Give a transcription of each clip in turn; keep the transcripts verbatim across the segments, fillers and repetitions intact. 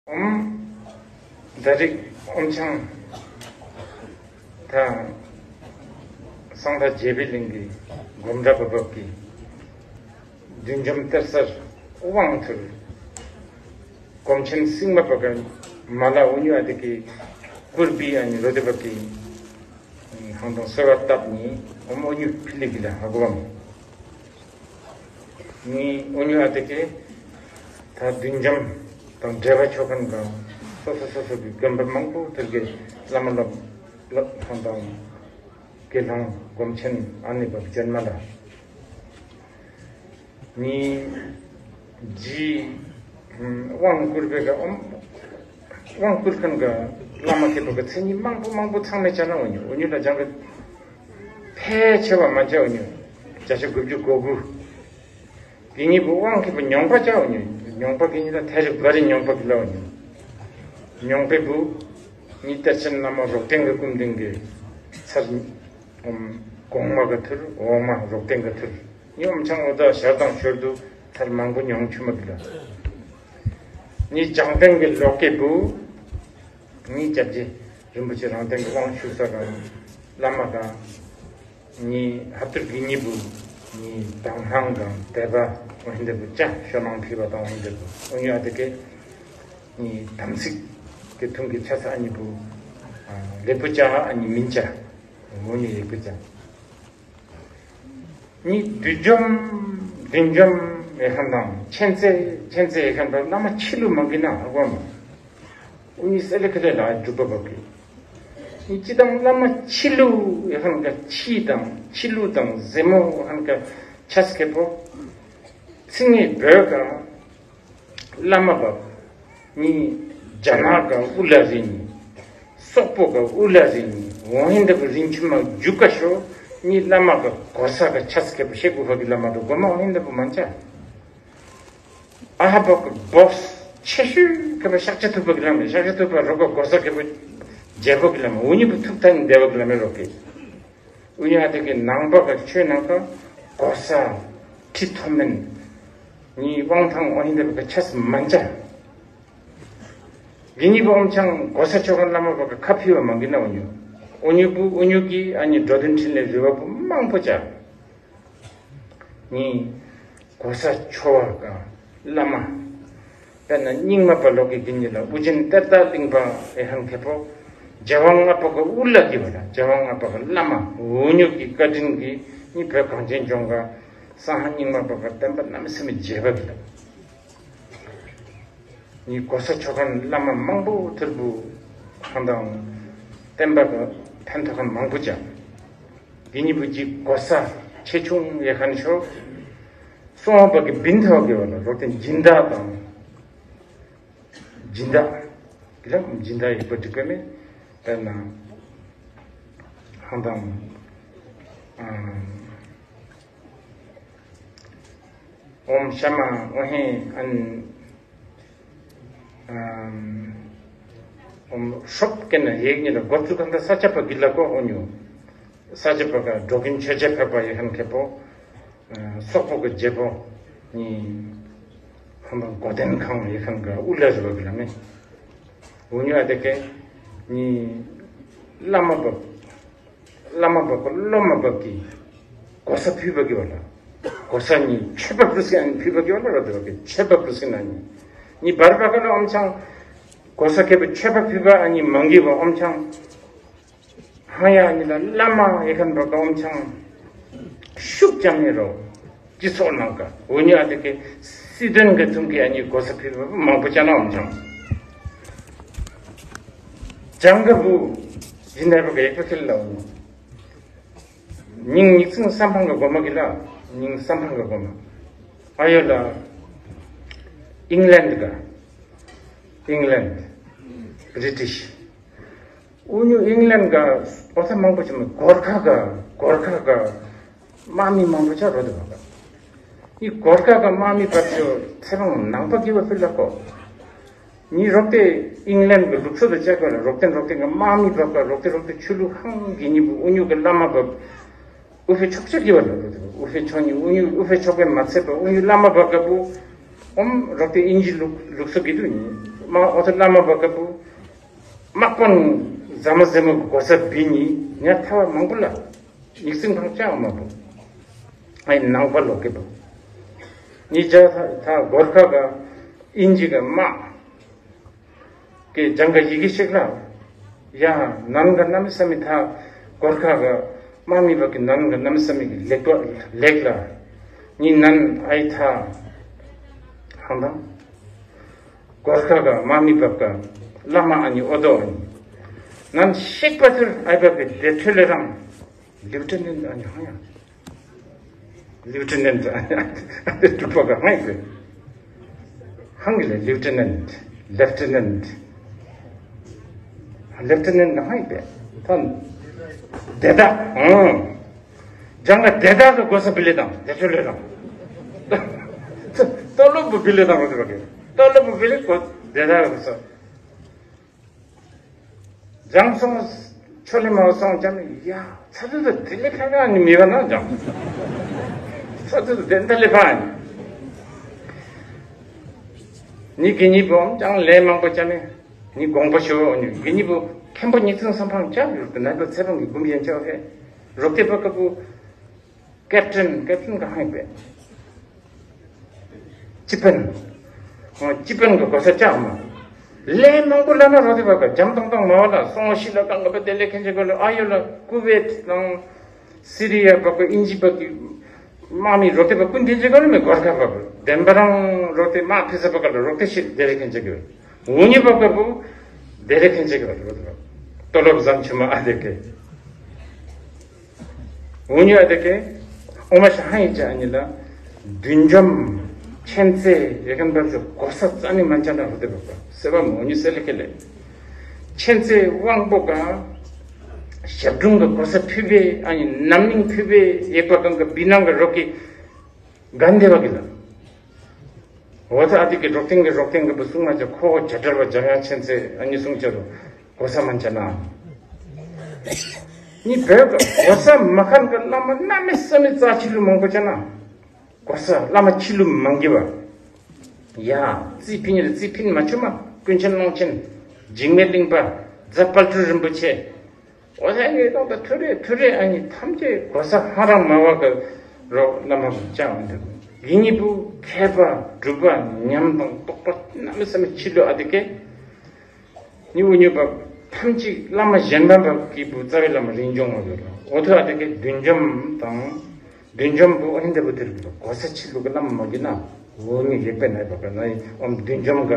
ཨོཾ། ད་རིག་ཨོཾ་ཆང་། ད་སང་ད་རྗེ་བའི་གླིང་གི་སྒོམ་གྲྭ་བབ་བབ་ཀྱི་བདུད་འཇོམས་གཏེར་གསར་དབང་ཐུལ། སྒོམ་ཆེན་སིང་མ་པ་ག་མ་ལ་འུ་ཉུ་ཨ་དེ་ཀི་ཀུར་བི་ཨ་ནི་རོ་དེ་བབ་ཀྱི་ཧང་དང་གསོལ་བ་བཏབ་ནི་ཨོཾ་འུ་ཉུ་ཕི་ལི་གི་ལ་ཧ་གོ་བམ། ནི་འུ་ཉུ་ཨ་དེ་ཀི་ད་བདུད་འཇོམས་དང་འབྲེལ་བ་ཆོ་མཁན་གང་སོ་སོ་སོ་སོ་གི་དགོན་པ་མང་པོ་དེར་གི་བླ་མ་སློབ་སློབ་ཁང་དང་དགེ་སློང་སྒོམ་ཆེན་ཨ་ནི་བབ་ཅན་མ་ལ། ནི་ཇི་དབང་བསྐུར་བའི་ག་ཨོཾ་དབང་བསྐུར་མཁན་ག་བླ་མ་མཁས་པ་ག་མཚན་ཉིད་མང་པོ་མང་པོ་ཚང་མས་བྱ་ན་འུ་ཉུ་འུ་ཉུ་ལ་སྦྱང་གི་ཕལ་ཆེ་བ་མ་བྱ་འུ་ཉུ་བརྒྱ་ཆ་དགུ་བཅུ་གོ་དགུ། དེ་ཉིད་པོ་དབང་མཁས་པ་མྱོང་པ་ཅག་ཉོ་མྱོང་པ་གི་ཉིད་ལ་ཐེ་རི་བ་རི་མྱོང་པ་གི་ལ་ཉོ་མྱོང་པའི་བུ་ཉིད་གཏེར་ཆེན་བླ་མ་རོག་སྟེང་གི་ཀུན་ལྡན་གྱི་ཚར་གོང་མ་གི་ཐུར་འོག་མ་རོག་སྟེང་གི་ཐུར་ཉོམ་ཆང་འོ་ད་ཞར་དང་ཞོར་དུ་ཐར་མང་པོ་མྱོང་ཆུ་མ་གི་ལ་ཉིད་བྱང་སྟེང་གི་ལོག་གི་བུ་ཉིད་སྐྱབས་རྗེ་རིན་པོ་ཆེ་རང་སྟེང་གི་དབང་ཞུ་ས་གང་བླ་མ་གང་། ནི་ཧབ་ཏུར་གི་ཉི་བུ་ནི་དང་ཧང་དང་དད་པ་འོ་ཧིན་དེ་བུ་ཅ་ཤོ་ནང་ཕི་བ་དང་འོ་ཧིན་དེ་བུ་འོ་ཉོ་ཨ་དེ་ཀེ་ནི་དམ་ཚིག་གི་ཐུང་གི་ཆ་ས་ཨ་ཉི་བུ་ལེགས་པོ་ཅ་ཨ་ཉི་མིན་ཅ་འོ་ཉི་ལེགས་པོ་ཅ་ནི་བདུད་འཇོམས་བདུད་འཇོམས་ཨེ་ཧན་དང་མཁྱེན་བརྩེ་མཁྱེན་བརྩེ་ཨེ་ཧན་དང་བླ་མ་ཆི་ལུ་མ་གི་ན་ཧ་གོ་མ། ཨུ་ནི་སེ་ལེ་ཁ་ལེ་ལ་སྒྲུབ་པ་བབ་ཀི། ནི་ཅི་དང་བླ་མ་ཆི་ལུ་ཡ་ཧན་ཀ་ཆི་དང་ཆི་ལུ་དང་ཟེ་མོ་ཧན་ཀ་ཆ་སྐད་པོ། ཚིག་ངེས་བོད་ཀ་བླ་མ་བབ། ནི་རྒྱ་ནག་ག་ཨུ་ལ་རི་ནི། སོག་པོ་ག་ཨུ་ལ་རི་ནི། འོང་ཧིན་ད་བུ་རིན་ཆུ་མ་རྒྱུ་ཀ་ཤོ། ནི་བླ་མ་ག་གོ་ས་ག་ཆ་སྐད་པོ་ཤེ་གུ་ཧ་གི་བླ་མ་དུ་གོ་མ་འོང་ཧིན་ད་བུ་མ་ཆ། ཨ་ཧ་པ་གི་བོགས་ཆེ་ཤོས་ཁེ་པ་ཤག་ཆ་ཐུབ་པ་གི་ལམ་མེ་ཤག་ཆ་ཐུབ་པ་རོ་ག་གོ་ས་ཁེ་པ་རྒྱལ་པོ་གི་ལམ་མེ་འུ་ཉི་པུ་ཐུབ་ཐང་འདེ་བ་གི་ལམ་མེ་རོ་གི་འུ་ཉི་ཨ་དེ་གི་ནང་པ་གི་ཆོས་ནང་ག་གོ་ས་ཁྲི་ཐོ་མེན་ནི་དབང་ཐང་འོ་ཧིན་དེ་བ་གི་ཆ་སི་མན་ཅ་གི་ཉི་པུ་ཨོམ་ཆང་གོ་ས་ཆོ་ག་བླ་མ་བ་གི་ཁ་ཕི་བ་མ་གི་ན་འུ་ཉི་འུ་ཉི་པུ་འུ་ཉི་གི་ཨ་ཉི་འགྲོ་དོན་འཕྲིན་ལས་རི་བ་པུ་མང་པོ་ཅ། ནི་གོ་ས་ཆོ་བ་ག་བླ་མ། དཔེར་ན་རྙིང་མ་པ་ལོ་གི་དགེ་བསྙེན་ལ་ཨུ་རྒྱན་གཏེར་བདག་གླིང་པ་ཨེ་ཧན་མཁས་པོ། རྒྱལ་དབང་ལྔ་པ་ག་ཨུ་ལ་གི་བ་ལ་རྒྱལ་དབང་ལྔ་པ་ག་བླ་མ་འུ་ཉུ་གི་བཀའ་དྲིན་གི་ནི་བོད་གངས་ཅན་ལྗོངས་ག་གསང་སྔགས་རྙིང་མ་པ་ག་བསྟན་པ་གནམ་མེད་ས་མེད་རྒྱས་པ་གི་ལ། ནི་གོ་ས་ཆོ་མཁན་བླ་མ་མང་པོ་ཐུར་བུ་ཧང་དང་བསྟན་པ་ག་ཕན་ཐོགས་མཁན་མང་པོ་ཅ། དེ་ཉིད་བུ་གཅིག་གོ་ས་ཆེ་ཆུང་ཡེ་ཁན་ཤོ། སོང་བ་གི་བིན་ཐོག་གི་བ་ལ་རོ་ཏན་སྦྱིན་བདག་དང་། སྦྱིན་བདག་གི་ལ་སྦྱིན་བདག་ཡིག་པ་འགྲིག་པ་མེད། དཔེར་ན་ཧང་དང་། ཨོམ་ཤ་མ་འོ་ཧེ་ཨན། ཨོམ་ཧྲོབ་ཀེ་ན་ཡེག་ཉི་ལ་གོ་ཚུ་ཁན་ད་ས་ཆ་པ་གི་ལ་གོ་འོ་ཉུ། ས་ཆ་པ་ག་འགྲོ་ཀིན་ཆོས་ཆ་ཕེ་པ་ཡེ་ཧན་ཁེ་པོ། སོག་པོ་གི་རྒྱལ་པོ་ནི་ཧན་པ་གོ་དན་ཁང་ཡེ་ཧན་ག་ཨུ་ལ་རི་བ་གི་ལ་མེ། འོ་ཉུ་ཨ་དེ་ཀེ་ནི་བླ་མ་བབ། བླ་མ་བབ་ག་སློབ་མ་བབ་ཀི་གོ་ས་ཕུལ་བ་གི་བ་ལ། གོ་ས་ནི་ཆོས་པ་པུ་སི་ཨན་ཕུལ་བ་གི་བ་ལ་ར་དེ་བ་གི་ཆོས་པ་པུ་སི་ན་ནི། ནི་བར་བ་ག་ལ་ཨམ་ཆང་གོ་ས་ཁེ་པ་ཆོས་པ་ཕུལ་བ་ཨ་ནི་མང་གི་བ་ཨམ་ཆང་། ཧང་ཡ་ནི་ལ་བླ་མ་ཡེ་ཁན་བ་ག་ཨམ་ཆང་། ཤུགས་ཅང་ནི་རོ། སྤྱི་ཚོགས་ནང་ག་འོ་ཉི་ཨ་དེ་ཀེ་སྲིད་དོན་གི་ཐུང་གི་ཨ་ནི་གོ་ས་ཕུལ་བ་མང་པོ་ཅ་ན་ཨམ་ཆང་། ཅང་ག་བུ་ཡིན་ནའི་བ་ག་ཡེ་ཁ་ཁེལ་ལ་འོ་ཉི། ཉིང་ཉིག་ཚིང་བསམ་ཕང་ག་གོ་མ་གི་ལ་ཉིང་བསམ་ཕང་ག་གོ་མ། ཨ་ཡོ་ལ་ཨིང་ལན་ག་ཨིང་ལན་བི་རི་ཊིཤ། འུ་ཉུ་ཨིང་ལན་ག་འོ་ས་མང་པོ་ཅི་མ་གོར་ཁ་ག་གོར་ཁ་ག་དམག་མི་མང་པོ་ཆ་རོ་དེ་བ་ག་ནི་གོར་ཁ་ག་དམག་མི་བབ་ཆོ་ཚེ་བང་ནང་པ་གི་བ་ཕི་ལ་གོ། ནི་རོག་ཏེ་ཨིང་ལན་གི་ལུགས་སྲོལ་དུ་བཅའ་གོ་ལ་རོག་ཏེ་རོག་ཏེ་ག་དམག་མི་བབ་ག་རོག་ཏེ་རོག་ཏེ་ཆུ་ལུག་ཧང་གི་ཉི་བུ་འུ་ཉུ་གི་བླ་མ་བབ། ཨུ་ཕེ་ཆོག་ཆོག་གི་བ་ལ་རོ་དེ་བ་ཨུ་ཕེ་ཆོག་ཉི་འུ་ཉུ་ཨུ་ཕེ་ཆོག་པའི་མ་ཚད་པ་འུ་ཉུ་བླ་མ་བབ་ག་བུ། ཨོམ་རོག་ཏེ་ཨིན་ཇི་ལུགས་ལུགས་སོ་གི་དུ་ནི་མ་ཨོ་ཐ་བླ་མ་བ་ཀ་པུ་དམག་དཔོན་ཟ་མ་ཟེ་མོ་གི་གོ་ས་བི་ནི་ཉ་ཐ་བ་མང་པོ་ལ་ཉིག་སིང་ཕང་ཅག་མ་པོ་ཨའི་ནང་པ་ལོག་གི་པུ་ནི་ཇ་ཐ་ཐ་གོར་ཁ་ག་ཨིན་ཇི་ག་མ་ཀེ་ཇང་ག་ཡི་གེ་ཤིག་ལ། ཡ་ནན་ག་གནམ་ས་མི་ཐ་གོར་ཁ་ག་དམག་མི་བ་གི་ནན་ག་གནམ་ས་མི་གི་ལེགས་པ་ལེགས་ལ། ནི་ནན་ཨའི་ཐ་ཧང་དང་། གོར་ཁ་ག་དམག་མི་བ་ག་བླ་མ་ཨ་ནི་ཨོ་དོ་ཨ་ནི། ནན་ཤིག་པ་ཐུར་ཨའི་བ་གི་དེ་ཐུ་ལེ་རང་ལིའུ་ཊི་ནན་ཨ་ནི་ཧང་ཡ། ལིའུ་ཊི་ནན་ཨ་ནི་ཨ་ནི་དུ་པ་ག་ཧང་ཡ། ཧང་གི་ལེ་ལིའུ་ཊི་ནན་ལེབ་ཊི་ནན་ལེབ་ཊི་ནན་ཧང་ཡ་པེ་ཐན་དེ་ད་ཨང་། ཇང་ག་དེ་དག་གི་གོ་ས་བི་ལེ་དང་དེ་ཚོ་ལེ་དང་། ཏོ་ལོ་བུ་བི་ལེ་དང་རོ་དེ་བ་གི་ཏོ་ལོ་བུ་བི་ལེ་གོ་དེ་དག་གི་གོ་ས། ཇང་སོང་ཆོ་ལེ་མ་སོང་ཅམ་ཡ་ཚ་ཚ་ཚ་དེ་ལེ་ཕ་ག་ནི་མི་བ་ན་ཇང་ཚ་ཚ་ཚ་དེ་འདི་ལེ་ཕ་ནི་གི་ནི་བོ་ཅང་ལེ་མང་པོ་ཅམ་ནི་དགོངས་པ་ཞུ་ནི་གི་ནི་བོ་མཁན་པོ་ཉིག་ཚང་སམ་ཕང་ཅག་ཡོད་དུ་ན་བོ་ཚེ་བང་གི་འབུམ་ཡན་ཆོག་ཧེ། རོག་ཏེ་པ་ཀ་པུ་ཀེབ་ཊན་ཀེབ་ཊན་ག་ཧང་པེ། ཅི་པན། ཅི་པན་ག་གོ་ས་ཅག་མ། ལེ་མང་པོ་ལ་ན་རོག་ཏེ་པ་ཀ་ཇམ་ཏང་ཏང་མ་བ་ལ་སོང་ཤི་ལ་ཀང་ག་པ་དེ་ལེ་ཁན་ཅེ་གོ་ལ་ཨ་ཡོ་ལ་ཀུ་ཝེད་དང་སི་རི་ཡ་པ་ཀ་ཨིན་ཇི་པ་ཀི་དམག་མི་རོག་ཏེ་པ་ཀུན་དེ་ཅེ་གོ་ལ་མེ་གོར་ཁ་པ་ཀ་དེན་པ་རང་རོག་ཏེ་དམག་ཕི་ས་པ་ཀ་ལ་རོག་ཏེ་ཤི་དེ་ལེ་ཁན་ཅེ་གོ་ལ་འུ་ཉི་པ་ཀ་པུ་དེ་ལེ་ཁན་ཅེ་གོ་ལ་རོག་ཏེ་པ་ཏོ་ལོབ་ཟམ་ཆུ་མ་ཨ་དེ་ཀེ། འུ་ཉི་ཨ་དེ་ཀེ། ཨོ་མ་ཤ་ཧ་ཡི་ཅ་ཨ་ནི་ལ། བདུད་འཇོམས། མཁྱེན་བརྩེ་ཡེ་ཁན་པར་ཅོ་གོ་ས་རྩ་ནི་མན་ཆ་ན་རུ་དེ་བ་གོ་སེ་བ་མོ་ཉི་སེ་ལེ་ཁེ་ལེ། མཁྱེན་བརྩེ་དབང་པོ་ག་ཞབས་དྲུང་གི་གོ་ས་ཕུལ་བའི་ཨ་ནི་ནམ་སྙིང་ཕུལ་བའི་ཡེག་པ་གང་གི་བི་ནང་གི་རོག་གི་གན་དེ་བ་གི་ལ། འོ་ད་ཨ་དེ་གི་རོག་ཐེང་གི་རོག་ཐེང་གི་བུ་སུང་མ་ཅ་ཁོ་བོ་ཇ་དྲལ་བ་ཇ་ཡང་མཁྱེན་བརྩེ་ཨ་ནི་སུང་ཅ་རུ་གོ་ས་མན་ཆ་ན། ནི་བོད་གི་གོ་ས་མ་ཁན་གི་བླ་མ་གནམ་མེད་ས་མེད་རྩ་ཆི་ལུ་མང་པོ་ཅ་ན། གོ་ས་བླ་མ་ཆི་ལུ་མང་གི་བ། ཡ། རྩིས་ཕིན་ཡ་རྩིས་ཕིན་མ་ཆུ་མ་ཀུན་མཁྱེན་ཀློང་ཆེན། འཇིགས་མེད་གླིང་པ། རྫ་དཔལ་སྤྲུལ་རིན་པོ་ཆེ། འོ་ས་ངེས་དོན་དུ་ཐུ་རེ་ཐུ་རེ་ཨ་ནི་ཐམས་ཅད་གོ་ས་ཧ་རང་མ་བ་གི་རོགས་བླ་མ་བུ་ཅང་འདུག་ཡིན་ཉིད་བུ་མཁས་པ་གྲུབ་པ་ཉམས་དང་རྟོགས་པ་གནམ་མེད་ས་མེད་ཆི་ལུ་ཨ་དེ་ཀེ། ཉི་འུ་ཉི་བ་ཐམས་ཅད་བླ་མ་གཞན་པ་བ་གི་བུ་རྩ་བའི་བླ་མ་རིན་འབྱུང་བ་ཡོད་ར་འོ་ཐུ་ཨ་དེ་ཀེ་བདུད་འཇོམས་དང་། བདུད་འཇོམས་བུ་ཨ་ནི་འདི་བུ་དེ་རུ་གོ་ས་ཆི་ལུ་གི་བླ་མ་མ་གི་ན་འུ་ཉི་ཡེག་པེ་ན་ཡི་བ་ག་ན་ཡི་ཨོམ་བདུད་འཇོམས་ག་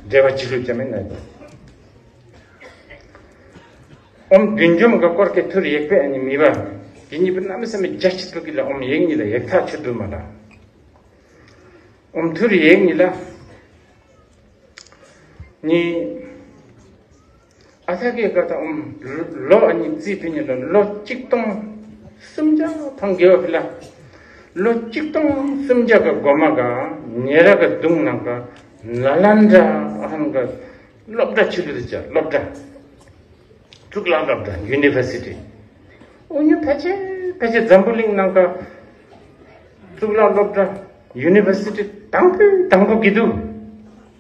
འབྲེལ་བ་ཆི་ལུ་ཅ་མེ་ན་ཡི་བ། ཨོམ་བདུད་འཇོམས་ག་སྐོར་གི་ཐུར་ཡེག་པེ་ཨ་ནི་མི་བ། དེ་གཉིས་པོ་གནམ་མེད་ས་མེད་རྒྱ་ཆེ་ཐུག་གི་ལ་ཨོམ་ཡེག་གཉིས་ལ་ཡེག་ཐག་ཆོད་དུ་མ་ལ། ཨོམ་ཐུར་ཡེག་གཉིས་ལ། ནི། ཨ་ཐ་གེ་ག་ད་ཨོམ་ལོ་ཨ་ནི་རྩིས་ཕི་ཉི་ལ་ལོ་གཅིག་སྟོང་སུམ་བརྒྱ་ཐང་གེ་བ་ཕི་ལ། ལོ་གཅིག་སྟོང་སུམ་བརྒྱ་ག་གོ་མ་ག་ཉེ་ར་ག་དུང་ནང་ག་ན་ལན་དྲ་ཨ་ཧན་ག་སློབ་གྲྭ་ཆི་ལུ་དུ་ཅ་སློབ་གྲྭ། གཙུག་ལག་སློབ་གྲྭ་ཡུ་ནི་ཝར་སི་ཊི། འུ་ཉུ་ཕལ་ཆེར་ཕལ་ཆེར་འཛམ་བུ་གླིང་ནང་ག་གཙུག་ལག་སློབ་གྲྭ་ཡུ་ནི་ཝར་སི་ཊི་དང་པོའི་དང་པོ་གི་འདུག་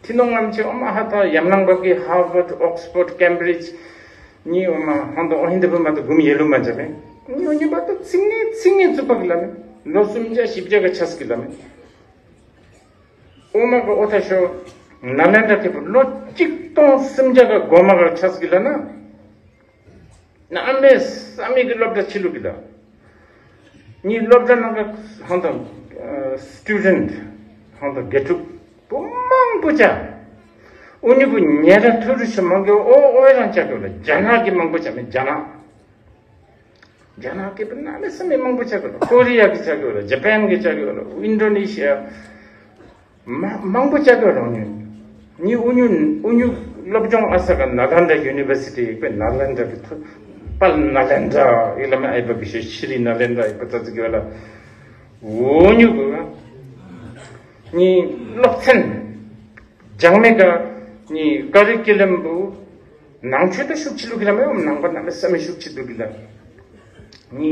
ཐི་ནོང་ངམ་ཆེ་ཨོ་མ་ཧ་ཐ་ཡམ་ལང་བ་གི་ཧར་ཝརཌ་ཨོག་སི་ཕོརཌ་ཀེམ་བྷི་རིཇ་ནི་ཨོ་མ་ཧང་དོ་ཨོ་ཧིན་དི་བུ་མ་དོ་གུམ་ཡེ་ལུ་མ་ཅ་མེ་ནི་འུ་ཉུ་པ་དོ་ཚིང་ངེ་ཚིང་ངེ་ཚུག་པ་གི་ལ་མེ་ལོ་སུམ་བརྒྱ་བཞི་བརྒྱ་ག་ཆ་སི་གི་ལ་མེ། ཨོ་མ་གི་ཨོ་ཐ་ཤོ་ན་ལན་དྲ་ཐེ་པོ་ལོ་གཅིག་སྟོང་སུམ་བརྒྱ་ག་གོ་མ་ག་ཆ་སི་གི་ལ་ན། གནམ་མེད་ས་མེད་ཀྱི་སློབ་གྲྭ་ཆི་ལུ་གི་ལ། ནི་སློབ་གྲྭ་ནང་ག་ཧང་དང་སི་ཊུ་ཌེན་ཊི་ཧང་དང་དགེ་ཕྲུག་པོ་མང་པོ་ཅ། འུ་ཉུ་པོ་ཉེ་ར་ཐུ་རུ་ཤི་མང་གི་ཨོ་ཨོ་རང་ཅ་གི་ལ་རྒྱ་ནག་གི་མང་པོ་ཅ་མེ་རྒྱ་ནག་རྒྱ་ནག་གི་པོ་གནམ་མེད་ས་མེད་མང་པོ་ཆགས་ཀྱི་ཡོད་རེད། ཀོ་རི་ཡ་གི་ཆགས་ཀྱི་ཡོད་རེད། ཇ་པན་གི་ཆགས་ཀྱི་ཡོད་རེད། ཨིན་ཌོ་ནེ་ཤི་ཡ་མ་མང་པོ་ཆགས་ཀྱི་ཡོད་རེད། ཉི་འུ་ཉུ་འུ་ཉུ་སློབ་སྦྱོང་ཨ་ས་ག་ནཱ་ལན་ཌ་ཡུ་ནི་ཝར་སི་ཊི་ཡིག་པའི་ནཱ་ལན་ཌ་གི་ཐུ་པལ་ནཱ་ལན་ཌ་ཡིག་ལ་མ་ཨེ་པ་གི་ཤེ་ཤི་རི་ནཱ་ལན་ཌ་ཡིག་པ་ཙ་ཙི་གི་ཡོད་ལ། འུ་ཉུ་གི་ཉི་སློབ་ཚན་སྦྱང་མེད་ག་ཉི་ཀ་རི་ཀི་ལམ་བུ། ནང་ཆོས་ད་ཤུགས་ཆེ་ལུགས་ཀྱི་ལ་མེད་འོང་ནང་པ་གནམ་མེད་ས་མེད་ཤུགས་ཆེ་ལུགས་ཀྱི་ལ། ནི།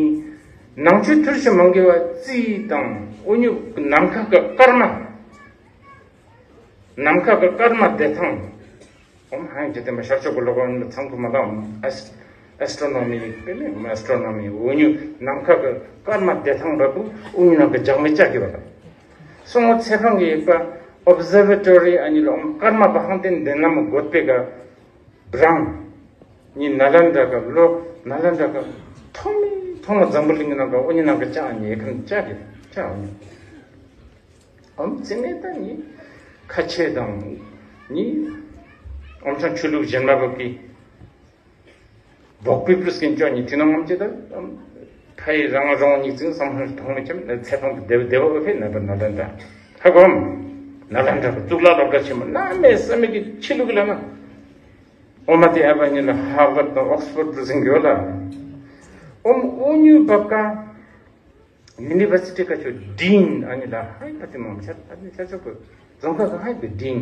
ནང་ཆོས་ཐུར་ཞིག་མང་གི་བ་རྩིས་དང་འུ་ཉུ་ནམ་མཁའ་གི་སྐར་མ། ནམ་མཁའ་གི་སྐར་མ་བདེ་ཐང་། ཨོམ་ཧང་ཇི་དེ་མ་ཤར་ཕྱོགས་གི་ལོ་གོ་ཚང་གི་མ་དང་ཨེས་ཨེས་ཊོ་ནོ་མི་པེ་མེ་ཨེས་ཊོ་ནོ་མི་འུ་ཉུ་ནམ་མཁའ་གི་སྐར་མ་བདེ་ཐང་འབབ་བུ་འུ་ཉུ་ནང་གི་ཇག་མི་ལྕགས་ཀྱི་བ་དང་། སོང་ངོ་ཚེ་འཕང་གི་ཡིག་པ་ཨོབ་ཟར་ཝེ་ཊོ་རི་ཨ་ནི་ལ་ཨོམ་སྐར་མ་བ་ཧང་ཏེན་དེ་ན་མ་གོད་པེ་ག་བྲང་། ནི་ན་ལན་དྲ་ག་ལོ་ན་ལན་དྲ་ག་ཐོང་མི་ཐོང་མ་འཛམ་བུ་གླིང་གི་ནང་ག་འུ་ཉུ་ནང་གི་ལྕགས་ཨ་ནི་ཡེ་ཁན་ལྕགས་ཀྱི་ལྕགས་ཨ་ནི། ཨོམ་ཙི་ནེ་ད་ནི་ཁ་ཆེ་དང་ནི་ཨོམ་ཚང་ཆོས་ལུགས་གཞན་མ་བབ་ཀྱི་བོག་པི་པི་སྐྱོན་ཅོ་ནི་དེ་ནང་ཨོམ་ཅི་ད་ཕ་ཡི་རང་རང་ཉིག་ཙིང་བསམ་ཧོན་ཐོང་མི་ཆམ་ཚེ་ཐོང་དུ་བདེ་བདེ་བ་ཨོ་ཕེ་ན་པ་ན་ལན་ད་ཧ་གོམ་ན་ལན་ད་གཙུག་ལག་སློབ་གྲྭ་ཆེན་མོ་གནམ་མེད་ས་མེད་ཀྱི་ཆི་ལུགས་ལ་ན་ཨོ་མ་དེ་ཨ་བ་ཉི་ལ་ཧར་ཝར་དང་ཨོག་སི་ཕོར་དུ་ཟིན་གྱི་ཡོད་ལ་ཨོམ་འུ་ཉུ་བབ་ཀ་ཡུ་ནི་ཝར་སི་ཊི་ཁ་ཆོ་ཌིན་ཨ་ནི་ལ་ཧའི་པ་ཏི་མམ་ཤར་ཨ་ནི་ཤར་ཆོ་གི་རྫོང་ཁ་གི་ཧའི་པའི་ཌིན་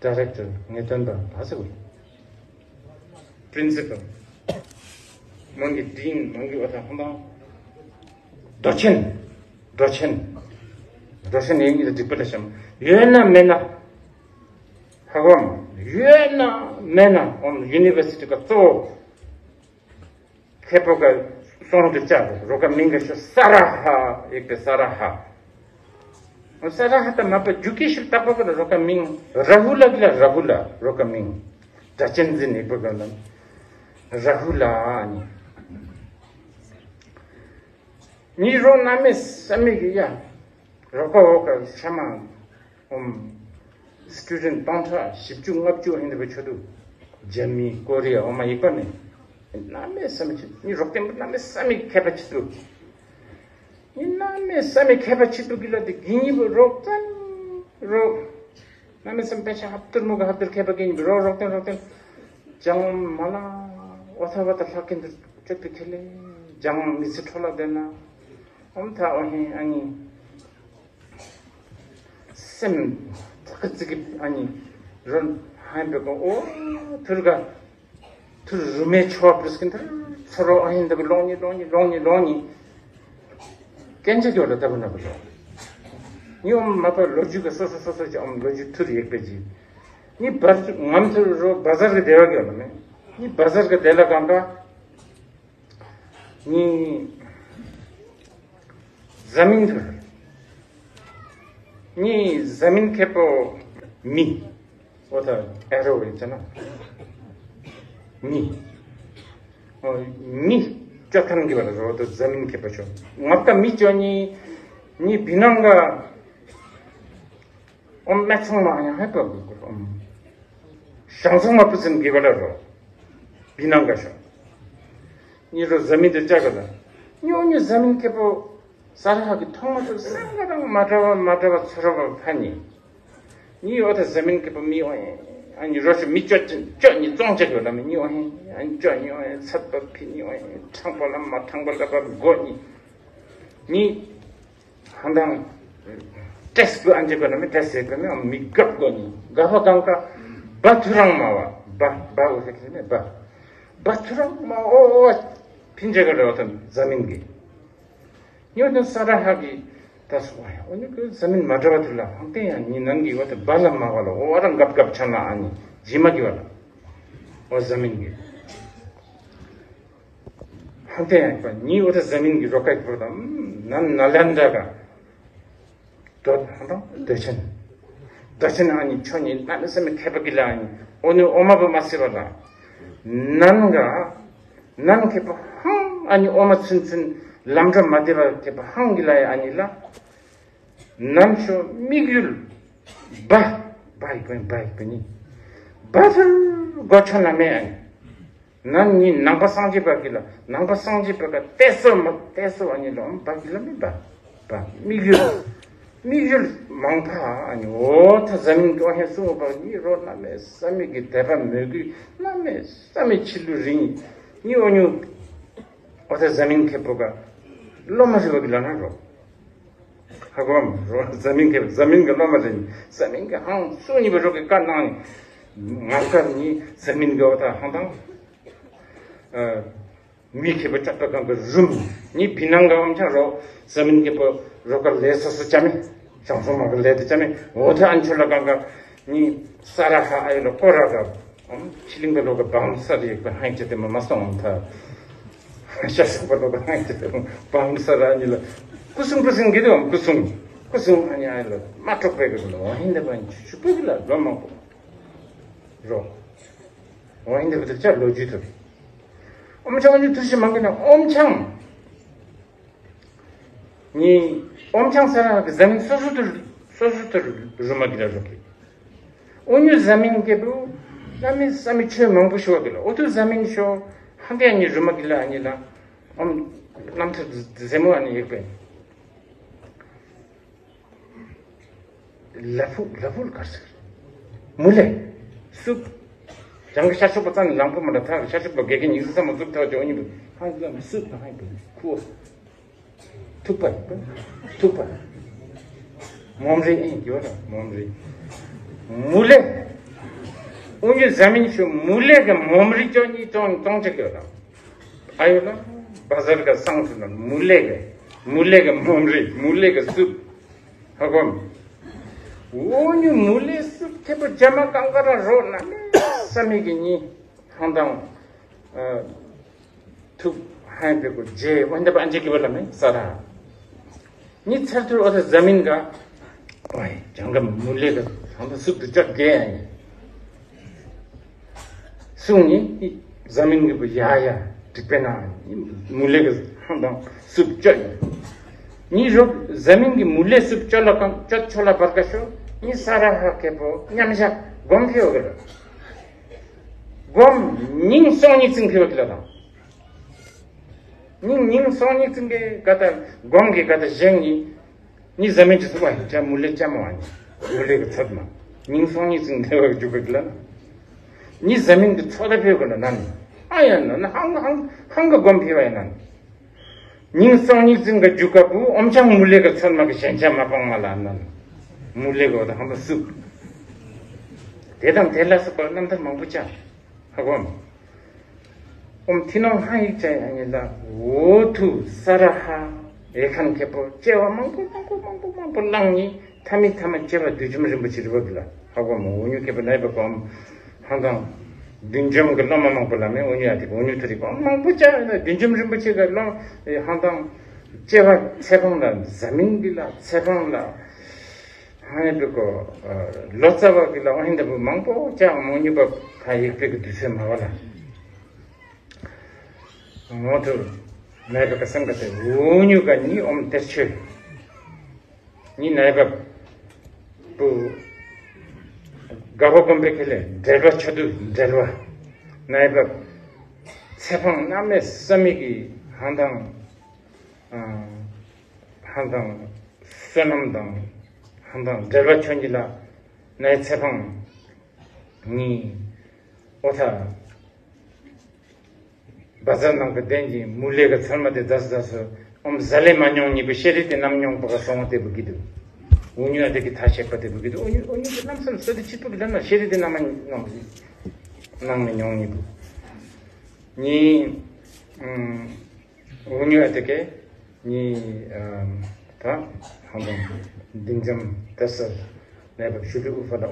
ཌི་རེག་ཊར་ངེས་དོན་དང་ད་ཟེར་བ་པྲིན་སི་པལ་མང་གི་ཌིན་མང་གི་བ་ཐང་ཧང་དང་རྡོ་ཆེན་རྡོ་ཆེན་རྡོ་ཆེན་ཡིན་གྱི་འགྲིག་པ་ལ་བཤམས་ཡོད་ན་མེད་ན་ཧ་གོ་མ་ཡོད་ན་མེད་ན་ཨོམ་ཡུ་ནི་ཝར་སི་ཊི་ག་གཙོ་བོ། ཁེ་པོ་ག་སོང་དུ་བཅའ་རོ་ག་མིང་ག་ཤོ་ས་ར་ཧ་ཡིག་པའི་ས་ར་ཧ། ས་ར་ཧ་ད་མ་པ་རྒྱུ་སྐྱེ་ཤིབ་བཏགས་པ་ག་ན་རོ་ག་མིང་ར་ཧུ་ལ་གི་ལ་ར་ཧུ་ལ་རོ་ག་མིང་སྒྲ་གཅན་འཛིན་ཡིག་པ་ག་ན་ར་ཧུ་ལ་ནི། ནི་རོ་གནམ་མེད་ས་མེད་གི་ཡ་རོ་ག་འོ་ག་ཤ་མ། ཨོམ། སི་ཊུ་ཌེན་ཊི་སྟོང་ཕྲག་བཞི་བཅུ་ལྔ་བཅུ་ཧིན་དུ་བའི་ཆོ་དུ། རྒྱ་མི་ཀོ་རི་ཡ་ཨོ་མ་ཡིག་པ་ནི། གནམ་མེད་ས་མེད་ཆེ་ནི་རོགས་ཏེན་པོ་གནམ་མེད་ས་མེད་མཁས་པ་ཆེ་དུ། ནི་གནམ་མེད་ས་མེད་མཁས་པ་ཆེ་དུ་གི་ལ་དེ་གི་ཉིན་པོ་རོགས་ཙན་རོགས། གནམ་མེད་ས་མེད་དཔེ་ཆ་ཧབ་ཏུར་མོ་གི་ཧབ་ཏུར་མཁས་པ་གི་ཉིན་པོ་རོགས་རོགས་ཏེན་རོགས་ཏེན། ལྗང་མ་ལ་འོ་ཐ་བ་ད་ལྷག་གིན་དུ་སྤྱོད་པའི་ཁེ་ལེ་ལྗང་མི་ཚེ་འཕྲོ་ལ་བསྡད་ན། ཨོམ་ཐ་ཨོ་ཧེ་ཨ་ནི། སེམས་ཚ་གི་ཚི་གི་ཨ་ནི་རོན་ཧན་པེ་གོ་ཨོ་ཐུར་ག་ཐུར་རུ་མེ་ཆོ་པུས་ཀིན་ཐུར་ཚོ་རོ་ཨ་ཧིན་དག་ལོང་ཉི་ལོང་ཉི་ལོང་ཉི་ལོང་ཉི་སྐད་ཆ་ཀྱོ་ལ་ལྟ་བུ་ན་བུ་ལོ་ཉི་ཨོམ་མ་པ་ལོ་རྒྱུས་ག་སོ་སོ་སོ་སོ་ཅི་ཨོམ་ལོ་རྒྱུས་ཐུར་ཡེག་པེ་ཅི་ཉི་བར་ངམ་ཐུར་རོ་བ་ཟར་གི་དེ་བ་ཀྱོ་ལ་མེ་ཉི་བ་ཟར་གི་དེ་ལ་གང་ག་ནི། ཟ་མིན་ཐུར། ནི་ཟ་མིན་ཁེ་པོ་མི། འོ་ད་ཨེ་རོ་རེ་ཅ་ན། མི། འོ་མི། ཅོ་ཐང་གི་བ་རོ་ད་ཟ་མིན་ཁེ་པོ་ཅོ། ངབ་ཀ་མི་ཅོ་ནི། ནི་བི་ནང་ག་ཨོམ་སྨད་ཚང་མ་ཡང་ཧེ་པ་གུ་གུ་ཨོམ། ཞང་ཚང་མ་པུ་ཚན་གི་བ་ལ་རོ། བི་ནང་ག་ཤོ། ཉི་རོ་ཟ་མིན་དུ་ལྕགས་ག་ལ། ཉོ་ཉོ་ཟ་མིན་ཁེ་པོ། ས་ར་ཧ་གི་ཐོང་མ་ཐུ་ས་ག་རང་མ་འདྲ་བ་མ་འདྲ་བ་ཚོ་ར་བ་ཕ་ཉི། ཉི་ཡོ་ད་ཟ་མིན་ཁེ་པོ་མི་ཨོ་ཨེ། ཨ་ཉི་རོ་ཤོ་མི་ཅོ་ཅོ་ཉི་ཙོང་ཅ་གི་ལ་མི་ཉི་ཨོ་ཨེ། ཨ་ཉི་ཅོ་ཉི་ཨོ་ཨེ། ཚད་པ་ཕི་ཉི་ཨོ་ཨེ། ཁྲང་པ་ལ་མ་ཁྲང་པ་ལ་པ་གོ་ཉི། ཉི། ཧང་དང་། ཏེས་པོ་ཨན་ཅེ་པ་ན་མི་ཏེས་ཟེར་པ་ན་མི་གབ་གོ་ནི་ག་ཧོ་གང་ཀ་བ་ཐུ་རང་མ་བ་བ་བ་འོ་ཟེར་ནི་བ་བ་ཐུ་རང་མ་འོ་འོ་ཕིན་ཅེ་ག་རེ་བ་ཐོན་ཟ་མིན་གི་ཉོ་ནི་ས་ར་ཧ་གི་ད་སུ་བ་ཡ་འོ་ནི་གི་ཟ་མིན་མ་འདྲ་བ་ཐུ་ལ་ཧང་ཏེ་ཡ་ཉི་ནང་གི་བ་ཐུ་བ་ལ་མ་བ་ལ་འོ་བ་རང་གབ་གབ་ཆ་ན་ཨ་ནི་ཇི་མ་གི་བ་ལ་འོ་ཟ་མིན་གི་ཧང་ཏེ་ཡ་ཉི་འོ་ད་ཟ་མིན་གི་རོ་ཀ་གི་བ་ད་ནན་ན་ལན་འདྲ་ག་དོ་ཧང་དང་དོ་ཆེན། དོ་ཆེན་ཨ་ནི་ཆོ་ཉི་ན་ནི་སེ་མི་ཁེ་པ་གི་ལ་ཨ་ནི་ཨོ་ནི་ཨོ་མ་བུ་མ་སི་བ་ལ། ནན་ག་ནན་ཁེ་པ་ཧང་ཨ་ནི་ཨོ་མ་ཚུན་ཚུན་ལམ་འགྲོ་མ་བདེ་བ་ཁེ་པ་ཧང་གི་ལ་ཡ་ཨ་ནི་ལ། ནན་ཤོ་མིག་ཡུལ་བ་བ་ཡི་པ་བ་ཡི་པ་ནི་བ་ཚུར་གོ་ཆོ་ན་མེ་ཨ་ནི། ནང་ཉིད་ནང་པ་སངས་རྒྱས་པ་གི་ལ་ནང་པ་སངས་རྒྱས་པ་ག་ཏེ་སོ་མ་ཏེ་སོ་ཨ་ནི་ལོ་བ་གི་ལ་མི་བ་བ་མིག་ཡུལ་མིག་ཡུལ་མང་པ་ཨ་ནི་འོ་ཐ་ཟ་མིན་གི་ཨོ་ཧེ་སུ་འོ་བ་ནི་རོ་ན་མེ་ས་མི་གི་དད་པ་མོས་གུས་ན་མེ་ས་མི་ཆི་ལུ་རིང་ནི་འོ་ཉུ་འོ་ཐ་ཟ་མིན་ཁེ་པོ་ག་ལོ་མ་རི་བ་གི་ལ་ན་རོ་ཧ་གོ་མ་རོ་ཟ་མིན་ཁེ་ཟ་མིན་གི་ལོ་མ་རི་ཟ་མིན་གི་ཧང་སུ་ཉི་བ་རོ་གི་ཀ་ནང་ང་ཀ་ནི་ཟ་མིན་གི་འོ་ཐ་ཧང་དང་། མི་ཁེ་པོ་ཅག་པ་གང་གི་རུམ་ནི་བི་ནང་ག་འམ་ཆ་རོ་ཟ་མིན་ཁེ་པོ་རོ་ཀ་ལེ་སོ་སོ་ཅ་མི་ ཅང་སོ་མ་གི་ལས་དེ་ཅང་མེད། འོ་ད་ཨན་ཆོ་ལ་གང་ག་ནི་ས་ར་ཧ་ཨ་ཡོ་ལ་ཀོ་ར་ག་ཨམ་ཕྱི་གླིང་ག་ལོ་ག་བང་ས་རི་ག་ཧན་ཅེ་དེ་མ་མ་སོང་ད། ཤ་ས་པ་ལོ་ག་ཧན་ཅེ་དེ་བང་ས་ར་ནི་ལ་ཀུ་སུང་ཀུ་སུང་གི་དོ་ཀུ་སུང་ཀུ་སུང་ཨ་ནི་ཨ་ལ་མ་ཀྲོག་པའི་གི་ལོ་ཧིན་ད་པ་ཆུ་ཆུ་པོ་གི་ལ་ལོ་མང་པོ་རོ། འོ་ཧིན་ད་པ་དེ་ཅག་ལོ་རྒྱུས་ཐུབ། ཨོམ་ཆང་ཨ་ནི་ཐུ་ཞི་མང་གི་ན་ཨོམ་ཆང་། ནི་ཨོམ་ཆང་ས་ར་གི་ཟ་མིན་སོ་སོ་དུ་སོ་སོ་དུ་རུ་མ་གི་ལ་རུ་གི། ཨོ་ཉུ་ཟ་མིན་སྐྱེ་བུ་ལ་མི་ས་མི་ཆོས་མང་པོ་ཤོ་གི་ལ་ཨོ་ཐུ་ཟ་མིན་ཤོ་ཧང་གི་ཨ་ནི་རུ་མ་གི་ལ་ཨ་ནི་ལ་ཨོམ་རྣམ་ཐར་ཟེ་མོ་ཨ་ནི་ཡིག་པས། ལ་ཕུག་ལ་ཕུག་གར་ཟེར། མུ་ལེ། སུབ། ཅང་གི་ཤ་ཤུག་པ་ཙམ་ལང་པོ་མ་འདྲ་ཐག་ཤ་ཤུག་པ་དགེ་རྒན་ཉིས་བཟང་མ་བཙུགས་ཐག་ཅོ་ཉིན་པོ་ཧང་ལ་སུབ་དང་ཧང་པོ་ཁུ། ཐུག་པ་ཐུག་པ། མོམ་རི་ཨིན་གྱོ་ལ་མོམ་རི། མུ་ལེ། ཨུ་ཉུ་ཟ་མིན་ཤུ་མུ་ལེ་གི་མོམ་རི་ཅོ་ཉིས་ཏོང་ཏོང་ཅིག་གྱོ་ལ། ཨ་ཡོ་ལ། བ་ཟར་ག་སང་ཐུ་ན་མུ་ལེ་གི། མུ་ལེ་གི་མོམ་རི་མུ་ལེ་གི་སུབ། ཧ་གོ་མི། འོ་ཉུ་མུ་ལེ་སུབ་ཐེ་པོ་ཇ་མ་ཀང་ཀ་ར་རོ་ན་མེ་ས་མི་གི་ཉི་ཧང་དང་། ཐུབ་ཧང་པེ་གོ་ཇེ་ཝན་ད་པ་ཨན་ཇེ་གི་བ་ལ་མེ་ས་ར། ཉི་ཚར་ཐུར་འོ་ད་ཟ་མིན་ག། ཝའི་ཇང་ག་མུ་ལེ་གི་ཧང་དང་སུབ་ཏུ་ཅག་གེ་ཨ་ཉི། སུང་ནི་ཟ་མིན་གི་བུ་ཡ་ཡ་འགྲིག་པས་ན་མུ་ལེ་གི་ཧང་དང་སུབ་ཅོ་ཡ། ནི་རོག་ཟ་མིན་གི་མུ་ལེ་སུབ་ཅོ་ལ་གང་ཅོ་ཆོ་ལ་བར་ཀ་ཤོ་ནི་ས་ར་ཧ་ཁེ་པོ་མཉམ་བཞག་སྒོམ་ཕེ་ཡོ་གི་ར། སྒོམ་ཉིང་སོང་ཉིག་ཙིང་ཕེ་ཡོ་གི་ལ་དང་། ཉིང་ཉིང་སོང་ཉིག་ཙིང་གི་ག་ད་སྒོམ་གི་ག་ད་གཞན་ནི། ནི་ཟ་མིན་གྱི་ཚོགས་པ་ཡིན་ཅག་མུ་ལེ་ཅག་མ་བ་ནི་མུ་ལེ་གི་ཚོད་མ། ཉིང་སོང་ཉིག་ཙིང་འདེ་བ་རྒྱུག་གི་ལ་ན། ནི་ཟ་མིན་གྱི་ཚོགས་ད་ཕེབས་གི་ལ་ན་ནི། ཨ་ཡ་ན་ན་ཧང་ཧང་ཧང་གི་སྒོམ་ཕེབས་བ་ཡིན་ན་ནི། ཉིང་སོང་ཉིག་ཙིང་གི་རྒྱུག་ག་བུ་ཨོམ་ཆང་མུ་ལེ་གི་ཚོད་མ་གི་ཞན་ཆ་མ་སྤང་མ་ལ་ན་ནི། མུ་ལེ་གི་འོ་ད་ཧང་ད་སུབ། དེ་དང་དེ་ལ་སོགས་པ་རྣམ་ཐར་མང་པོ་ཅག་ཧ་གོ་མ། ཨོམ་ཐི་ནོང་ཧ་ཡིག་ཅ་ཡ་ཉི་ལ་འོ་ཐུ་ས་ར་ཧ་ཨེ་ཁན་ཁེ་པོ་ཅེ་བ་མང་པོ་མང་པོ་མང་པོ་མང་པོ་ལང་ནི་ཐ་མི་ཐ་མ་ཅེ་བ་བདུད་འཇོམས་རིན་པོ་ཆེ་རི་བ་གི་ལ་ཧ་གོ་མ། འོ་ཉུ་ཁེ་པོ་ནའི་བ་གོམ་ཧང་དང་བདུད་འཇོམས་གི་སློབ་མ་མང་པོ་ལ་མེ་འོ་ཉུ་ཡ་དི་འོ་ཉུ་ཐུ་རི་གོམ་མང་པོ་ཅ་ཡ་ན་བདུད་འཇོམས་རིན་པོ་ཆེ་གི་སློབ་ཧང་དང་ཅེ་བ་ཚེ་འཕང་ལ་ཟ་མིན་གི་ལ་ཚེ་འཕང་ལ། ཧ་ནི་བི་ཀོ་ལོ་ཙཱ་བ་གི་ལ་ཧིན་ད་བུ་མང་པོ་ཅག་མོ་ཉུ་བ་ཁ་ཡིག་པེ་གི་དུས་ཚོད་མ་བ་ལ། ངོ་ཐུ་ནའི་བ་ཀ་སམ་ག་ཏེ་འུ་ཉུ་ག་ཉི་ཨོམ་ཏེར་ཆོས་ཉི་ནའི་བ་བུ་ག་བ་གོམ་པེ་ཁེ་ལེ་འབྲེལ་བ་ཆ་དུ་འབྲེལ་བ་ནའི་བ་ཚེ་འཕང་གནམ་མེད་ས་མེད་ཀྱི་ཧང་དང་། ཧང་དང་བསོད་ནམས་དང་ཧང་དང་འབྲེལ་བ་ཆོས་ཉིད་ལ་ནའི་ཚེ་འཕང་ཉིད་ཨོ་ཐ་བ་ཟར་ནང་གི་གདན་གྱི་མུ་ལེ་གི་ཚར་མ་དེ་དས་དས་སུ་ཨོམ་ཟ་ལེ་མ་མྱོང་ཉིད་པུ་ཤེ་རི་དེ་ནམ་མྱོང་པ་ག་སོང་བ་དེ་བུ་གི་དུ་འུ་ཉུ་ཨ་དེ་གི་ཐ་ཤེས་པ་དེ་བུ་གི་དུ་འུ་ཉུ་འུ་ཉུ་གི་ལམ་སམ་སོ་དེ་ཆིག་པུ་གི་ལ་ན་ཤེ་རི་དེ་ནམ་མ་མྱོང་ནང་མི་མྱོང་ཉིད་པུ་ཉིད། འུ་ཉུ་ཨ་ཏི་ཀེ་ཉི་ཨམ་ད་ཧང་དང་འདི་འཇམ་ཏེ་སར་ནའི་བབ་ཤུ་ལུ་ཨུ་ཧྥ་ད།